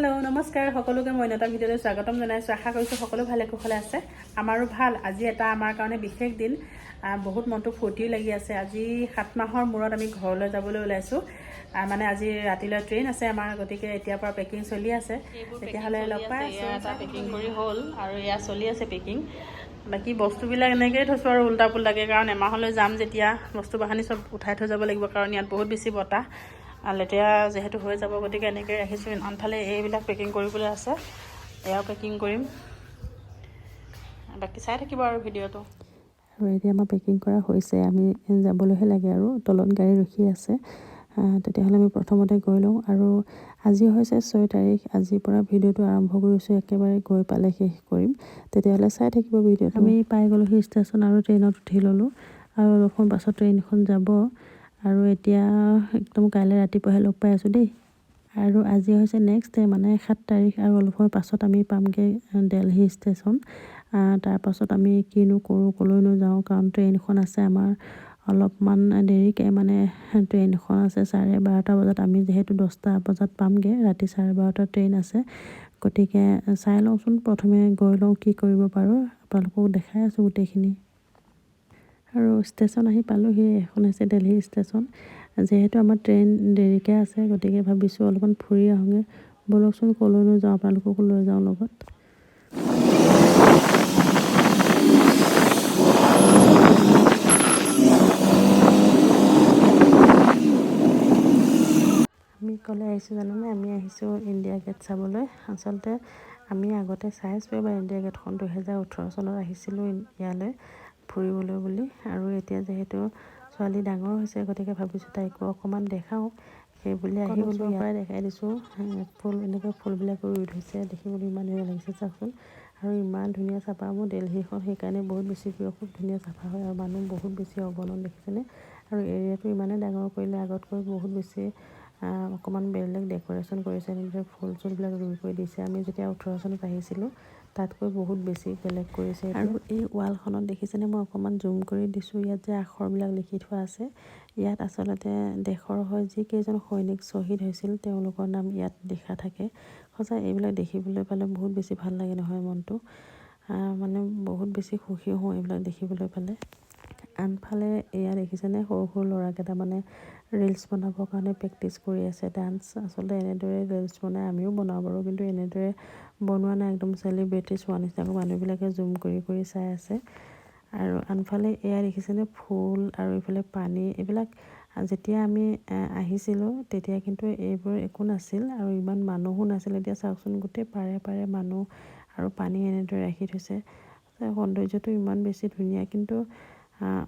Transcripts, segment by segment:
Hello', নমস্কাৰ সকলোকে। মই এটা ভিডিঅ'লৈ স্বাগতম জনাইছোঁ। আশা কৰিছোঁ সকলো ভালে কুশলে আছে। আমাৰো ভাল। আজি এটা আমাৰ কাৰণে বিশেষ দিন। বহুত মনটো ফূৰ্তিও লাগি আছে। আজি 7 মাহৰ মূৰত আমি ঘৰলৈ যাবলৈ ওলাইছোঁ। মানে আজি ৰাতিলৈ ট্ৰেইন আছে আমাৰ, গতিকে এতিয়াৰ পৰা পেকিং চলি আছে। তেতিয়াহ'লে লগ পাই আছোঁ। এটা পেকিং কৰি হ'ল আৰু এয়া চলি আছে পেকিং। বাকী বস্তুবিলাক এনেকৈয়ে থৈছোঁ আৰু উল্টা পুল্টাকৈ, কাৰণ এমাহলৈ যাম যেতিয়া বস্তু বাহানি চব উঠাই থৈ যাব লাগিব, কাৰণ ইয়াত বহুত বেছি বতাহ আৰু লেতেৰা যিহেতু হৈ যাব, গতিকে এনেকৈ ৰাখিছোঁ। আনফালে এইবিলাক পেকিং কৰিবলৈ আছে, এয়াও পেকিং কৰিম। বাকী চাই থাকিব আৰু ভিডিঅ'টো। আৰু এতিয়া আমাৰ পেকিং কৰা হৈছে, আমি যাবলৈহে লাগে আৰু তলত গাড়ী ৰখি আছে। তেতিয়াহ'লে আমি প্ৰথমতে গৈ লওঁ। আৰু আজি হৈছে 6 তাৰিখ। আজিৰ পৰা ভিডিঅ'টো আৰম্ভ কৰিছোঁ, একেবাৰে গৈ পালে শেষ কৰিম। তেতিয়াহ'লে চাই থাকিব ভিডিঅ'টো। আমি পাই গ'লোহি ষ্টেচন আৰু ট্ৰেইনত উঠি ল'লোঁ আৰু অলপ সময় পাছত ট্ৰেইনখন যাব। আৰু এতিয়া একদম কাইলৈ ৰাতিপুৱাহে লগ পাই আছোঁ দেই। আৰু আজি হৈছে নেক্সট ডে, মানে 7 তাৰিখ আৰু অলপ সময় পাছত আমি পামগৈ দেলহি ষ্টেচন। তাৰপাছত আমি কিনো কৰোঁ, ক'লৈনো যাওঁ, কাৰণ ট্ৰেইনখন আছে আমাৰ অলপমান দেৰিকৈ। মানে ট্ৰেইনখন আছে 12:30 বজাত, আমি যিহেতু 10টা বজাত পামগৈ। ৰাতি 12:30ত ট্ৰেইন আছে। গতিকে চাই লওঁচোন, প্ৰথমে গৈ লওঁ, কি কৰিব পাৰোঁ। আপোনালোকক দেখাই আছোঁ গোটেইখিনি। আৰু ষ্টেচন আহি পালোহি। এখন হৈছে দেলহি ষ্টেচন। যিহেতু আমাৰ ট্ৰেইন দেৰিকৈ আছে, গতিকে ভাবিছোঁ অলপমান ফুৰি আহোঁগৈ। ব'লকচোন, ক'লৈনো যাওঁ, আপোনালোককো লৈ যাওঁ লগত। আমি ক'লৈ আহিছোঁ জানেনে? আমি আহিছোঁ ইণ্ডিয়া গেট চাবলৈ। আচলতে আমি আগতে চাইছোঁ এবাৰ ইণ্ডিয়া গেটখন। 2018 চনত আহিছিলোঁ ইয়ালৈ ফুৰিবলৈ বুলি। আৰু এতিয়া যিহেতু ছোৱালী ডাঙৰ হৈছে, গতিকে ভাবিছোঁ তাইকো অকণমান দেখাওঁ, সেই বুলি আহি গ'লোঁ। পৰাই দেখাই দিছোঁ। ফুল, এনেকৈ ফুলবিলাকো ৰুই থৈছে, দেখিবলৈ ইমান ধুনীয়া লাগিছে, চাওকচোন। আৰু ইমান ধুনীয়া চাফা। মোৰ দেলহিখন সেইকাৰণে বহুত বেছি প্ৰিয়। খুব ধুনীয়া চাফা হয় আৰু মানুহ বহুত বেছি অগণন, দেখিছেনে? আৰু এৰিয়াটো ইমানেই ডাঙৰ কৰিলে, আগতকৈ বহুত বেছি অকণমান বেলেগ ডেক'ৰেশ্যন কৰিছে। এনেদৰে ফুল চুলবিলাক ৰুই কৰি দিছে। আমি যেতিয়া 18 চনত আহিছিলোঁ, তাতকৈ বহুত বেছি বেলেগ কৰিছে। আৰু এই ৱালখনত দেখিছেনে, মই অকণমান জুম কৰি দিছোঁ, ইয়াত যে আখৰবিলাক লিখি থোৱা আছে, ইয়াত আচলতে দেশৰ হৈ যিকেইজন সৈনিক শ্বহীদ হৈছিল, তেওঁলোকৰ নাম ইয়াত লিখা থাকে। সঁচাই এইবিলাক দেখিবলৈ পালে বহুত বেছি ভাল লাগে নহয় মনটো? মানে বহুত বেছি সুখী হওঁ এইবিলাক দেখিবলৈ পালে। আনফালে এয়া দেখিছেনে, সৰু সৰু ল'ৰাকেইটা মানে ৰিলচ বনাবৰ কাৰণে প্ৰেক্টিচ কৰি আছে, ডান্স। আচলতে এনেদৰে ৰিলচ বনাই, আমিও বনাওঁ বাৰু, কিন্তু এনেদৰে বনোৱা নাই, একদম চেলিব্ৰিটিছ হোৱা নিচিনাকৈ মানুহবিলাকে জুম কৰি কৰি চাই আছে। আৰু আনফালে এয়া দেখিছেনে, ফুল আৰু এইফালে পানী। এইবিলাক যেতিয়া আমি আহিছিলোঁ, তেতিয়া কিন্তু এইবোৰ একো নাছিল আৰু ইমান মানুহো নাছিল। এতিয়া চাওকচোন, গোটেই পাৰে পাৰে মানুহ আৰু পানী এনেদৰে ৰাখি থৈছে। সৌন্দৰ্যটো ইমান বেছি ধুনীয়া। কিন্তু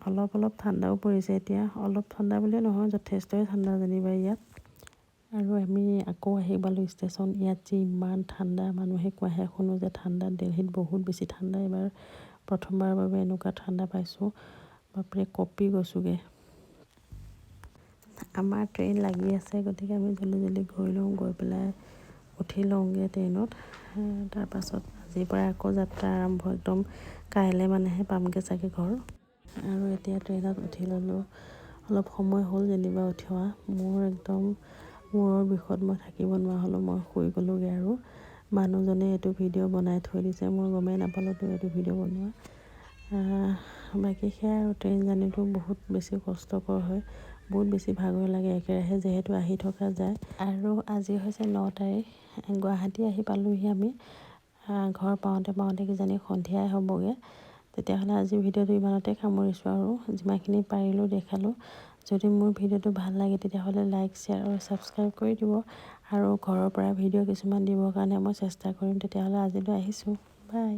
অলপ অলপ ঠাণ্ডাও পৰিছে এতিয়া। অলপ ঠাণ্ডা বুলিয়ে নহয়, যথেষ্টই ঠাণ্ডা যেনিবা ইয়াত। আৰু আমি আকৌ আহি পালোঁ ষ্টেচন। ইয়াত যে ইমান ঠাণ্ডা, মানুহে কোৱাহে শুনো যে ঠাণ্ডা, দেলহিত বহুত বেছি ঠাণ্ডা। এইবাৰ প্ৰথমবাৰৰ বাবে এনেকুৱা ঠাণ্ডা পাইছোঁ, বাপৰে, কঁপি গৈছোঁগৈ। আমাৰ ট্ৰেইন লাগি আছে, গতিকে আমি জল্দি জল্দি গৈ লওঁ, গৈ পেলাই উঠি লওঁগৈ ট্ৰেইনত। তাৰপাছত আজিৰ পৰা আকৌ যাত্ৰা আৰম্ভ। একদম কাইলৈ মানেহে পামগৈ চাগে ঘৰ। আৰু এতিয়া ট্ৰেইনত উঠি ল'লোঁ। অলপ সময় হ'ল যেনিবা উঠোৱা। মোৰ একদম মূৰৰ বিষত মই থাকিব নোৱাৰা হ'লোঁ, মই শুই গ'লোগৈ। আৰু মানুহজনে এইটো ভিডিঅ' বনাই থৈ দিছে, মই গমেই নাপালোঁ তেওঁ এইটো ভিডিঅ' বনোৱা। বাকী সেয়াই। আৰু ট্ৰেইন জাৰ্ণিটো বহুত বেছি কষ্টকৰ হয়, বহুত বেছি ভাগৰ লাগে, একেৰাহে যিহেতু আহি থকা যায়। আৰু আজি হৈছে 9 তাৰিখ। গুৱাহাটী আহি পালোহি আমি। ঘৰ পাওঁতে পাওঁতে কিজানি সন্ধিয়াই হ'বগৈ। তেতিয়াহ'লে আজি ভিডিঅ'টো ইমানতে সামৰিছোঁ আৰু যিমানখিনি পাৰিলোঁ দেখালোঁ। যদি মোৰ ভিডিঅ'টো ভাল লাগে, তেতিয়াহ'লে লাইক, শ্বেয়াৰ আৰু ছাবস্ক্ৰাইব কৰি দিব। আৰু ঘৰৰ পৰা ভিডিঅ' কিছুমান দিবৰ কাৰণে মই চেষ্টা কৰিম। তেতিয়াহ'লে আজিলৈ আহিছোঁ, বাই।